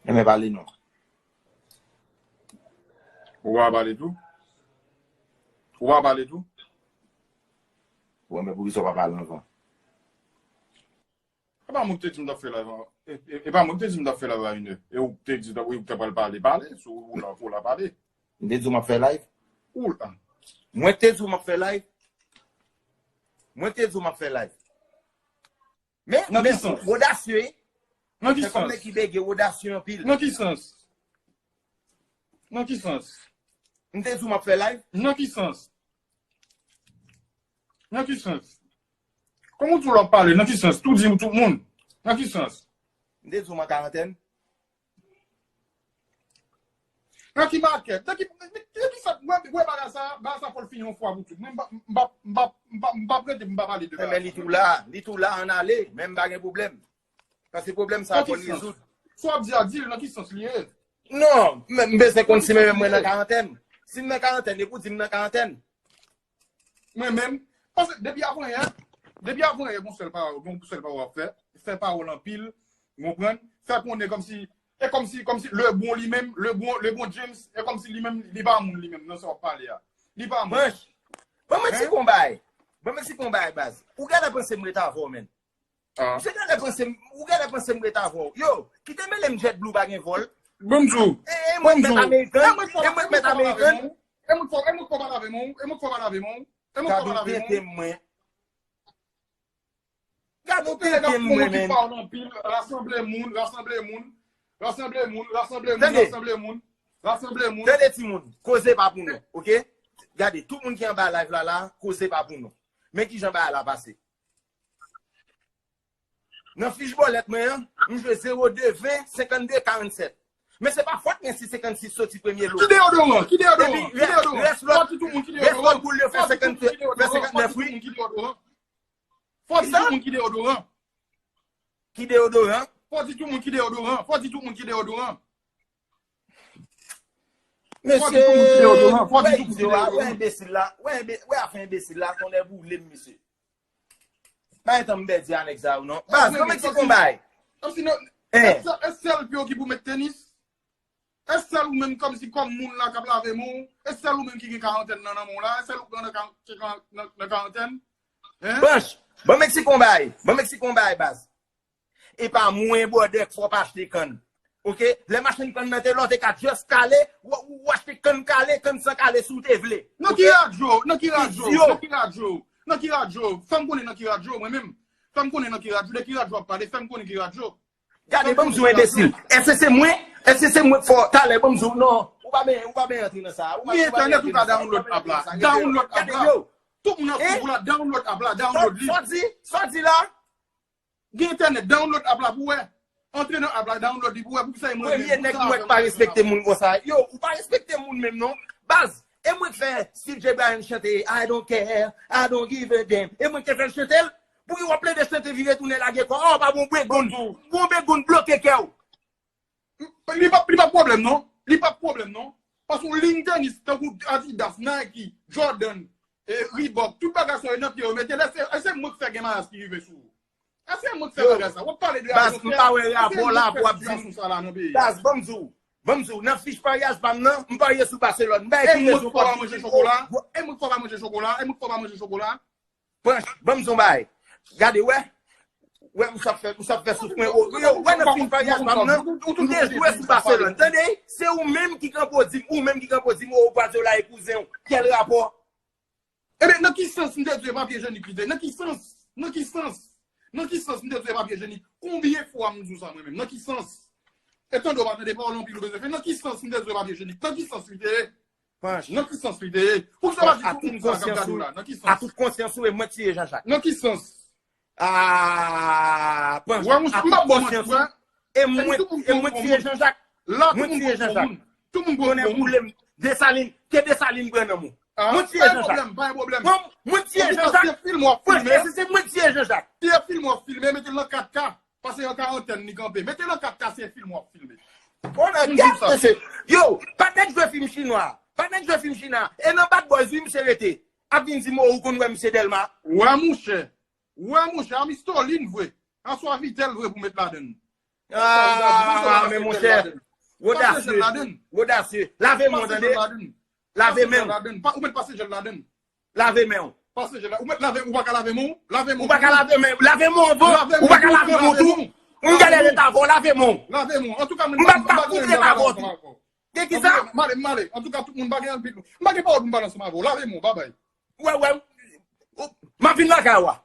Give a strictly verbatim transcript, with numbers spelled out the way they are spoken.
Enben pale non. Ou pa pale tou? Ou pa pale tou? Ou enben poukisa w pa pale anvan? E pa mwen ki te di m t ap fè live an. E, e, e pa mwen ki te di m t ap fè live a inè. E ou te di ou t ap pral pale, pale. Si ou la, ou la pale. M te di w m ap fè live? Ou la. Mwen te di w m ap fè live? Mwen te di w m ap fè live. Men, men, ou odasye, wi. Nan ki sans? Fè kòm nèg ki bege, ou odasye anpil. Nan ki sans? Nan ki sans? M te di w m ap fè live? Nan ki sans? Nan ki sans? Kòman w di w ap pale? Nan ki sans? Tou di m tout moun. Nan ki sans? M te di w m an karantèn. Nan ki makèt? Nan ki, nan ki sa? Wè, wè bagay sa, bagay sa fò l fini yon fwa pou tout. Mwen, m pa, m pa, m pa, m pa, m pa prete, m pa pale de bagay sa. Men li tou la, li tou la, ann ale, men m pa gen pwoblèm. Paske pwoblèm sa fò l rezoud. Sa w ap di a, di l nan ki sans li ye? Non, men m bezwen konn si mwen menm mwen nan karantèn. Si m nan karantèn, epi w di m nan karantèn. Mwen menm, paske depi avanyè, depi avanyè, gon sèl pawòl, gon sèl pawòl w ap fè, fè pawòl anpil, w konprann? Fè konnen kòmsi, e kòmsi, kòmsi Lebron li menm, Lebron, Lebron James, e kòmsi li menm, li pa moun li menm, nan sa w ap pale a. Li pa moun. Branch, ban mwen ti konbay. Ban mwen ti konbay, baz. Ou genlè panse m ret avè w, menn. Misye genlè panse m, ou genlè panse m ret avè w. Yo, kite mele m JetBlue pa gen vòl. Ban m di w. E, e mwen k mèt American, e mwen k mèt American. E mwen k fò, e mwen k fò pale avè w, e mwen k fò pale avè w, e mwen k fò pale avè w. Gade w tenten mwen. Gade w tenten mwen, menn. Rasanble moun, rasanble moun, rasanble moun, rasanble moun, rasanble moun, rasanble moun. Tande timoun, koze pa pou nou, oke? Gade, tout moun ki anba live la la, koze pa pou nou. Men kijan bagay la pase. Nan fich bòlèt mwen an, m jwe zewo de ven, senkannde, karannsèt. Men se pa fòt mwen si senkannsis soti premye lo. Ki deodoran? Ki deodoran? Ki deodoran? Fò di tout moun ki deodoran. Rès lòt boul yo fè senkannèf, wi. Fò di tout moun ki deodoran. Ki deodoran? Fò di tout moun ki deodoran. Fò di tout moun ki deodoran. Mesye, wè idio a, wè enbesil la, wè enbe-, wè afè enbesil la, tonnè boule m, mesye. Pa gen tan m pèdi a nèg sa yo, non. Baz, ban m eksplike yon bagay. Èske sèl pye w ki pou mèt tenis? Èske sèl ou menm kòmsi kòm moun la k ap lave men w? Èske sèl ou menm ki gen karantèn nan nan men w la? Èske sèl ou k nan, nan, nan karantèn? Hein? Branch, ban m eksplike yon bagay. Ban m eksplike yon bagay, baz. E pa mwen, brother, k fè w pa achte kann. Oke? Lè machann kann nan te la, w te ka just kale, w, w achte kann kale, kann san kale si w te vle. Nan ki radyo? Nan ki radyo? Nan ki radyo? Nan ki radyo? Fè m konnen nan ki radyo, mwen menm. Fè m konnen nan ki radyo, de ki radyo w ap pale, fè m konnen ki radyo. Gade, ban m di w enbesil. Èske se mwen? Èske se mwen k fè w talè, ban m di w, non. Ou pa ben, ou pa ben antre nan sa. Ou pa, ou pa ben antre nan sa. Ou pa ben antre nan sa. Download app la. Download app la. Tout moun ap swiv ou la, download app la, download li. Sa w di? Sa w di la? Gen entènèt, download app la pou wè. Antre nan app la, download li pou wè poukisa e mwen menm. Premye nèg mwen k pa respekte moun konsa. Yo, ou pa respekte moun menm non. Baz, e mwen k fè Steve J. Bryan chante I don't care, I don't give a damn. E mwen k te fè l chante l. Pouki w ap plede chante vire tounen lage kò? Oh, pa bon begoun. Bon begoun bloke kè w. Li pa, li pa pwoblèm non. Li pa pwoblèm non. Paske yon liy tenis tankou Adidas, Nike, Jordan, e, Reebok, tout bagay sa yo nan pye yo mete lè se, e se mwen k fè gen maryaj ki rive sou ou. E se mwen k fè bagay sa. W ap pale de Baz, m pa wè rapò la pou w ap di m. Baz, ban m di w. Ban m di w, nan fich paryaj pa m nan, m parye sou Barcelone. M bay ki rezon pou w ap di m. E mwen k fè w pa manje chokola? E mwen k fè w pa manje chokola? Branch, ban m di w yon bagay. Gade, wè. Wè, ou sa fè, ou sa fè souf mwen. Yo, wè nan fich paryaj pa m nan, m te jwe sou Barcelone. Tande, se ou menm ki kanpe w di m, ou menm ki kanpe w di m, oh, Guardiola e kouzen w. Kèl rapò? Ebyen, nan ki sans m te di w e papye jenik li te? Nan ki sans? Nan ki sans? Nan ki sans m te di w e papye jenik? Konbyen fwa m di w sa mwen menm? Nan ki sans? E tande w pa tande pawòl anpil ou bezwen fè. Nan ki sans m te di w e papye jenik? Nan ki sans li te ye? Nan ki sans li te ye? Poukisa w pa di tout moun sa k ap gade w la? Nan ki sans? A tout konsyans ou, e mwen k tiye Jean Jacques. Nan ki sans? Ah, Panch, a tout konsyans ou, e mwen, e mwen k tiye Jean Jacques. Mwen k tiye Jean Jacques. Tout moun pran pou moun. Desalin, ke Desalin pran nan men w. Mwen tiye Jean Jacques. Mwen, mwen tiye Jean Jacques. Panch, se, se mwen k tiye Jean Jacques. Ti e fim w ap filme, mete l nan kat K. Pase yon karantèn li kanpe. Mete l an kat K, se fim w ap filme. Konnen gèt mesye. Yo, pa nèk jwe fim chinwa. Pa nèk jwe fim chinwa. E nan Bad Boys wi misye rete. Ap vin di m, oh, ou konn wè misye Dèlma. Wè monchè. Wè monchè, a Mister Lin vre. Aswa Vitel vre pou met ladann. Ah, men monchè. Odasye. Odasye. Lave men w, tande. Lave men w. Ou mèt pase jèl ladann. Lave men w. Pase jèl la. Ou mèt lave, ou pa ka lave men w. Lave men w. Ou pa ka lave men. Lave men w, bon. Ou pa ka lave men w tou. Mwen gade leta avè w, lave men w. Lave men w. Antouka, mwen pa koute leta avè w tou. Gen ki sa? M ale, m ale. Antouka, tout moun pa gen anpil. M pa gen pawòl pou m pale ansanm avè w. Lave men w, babay. Wè, wè. M ap vin lakay ou a.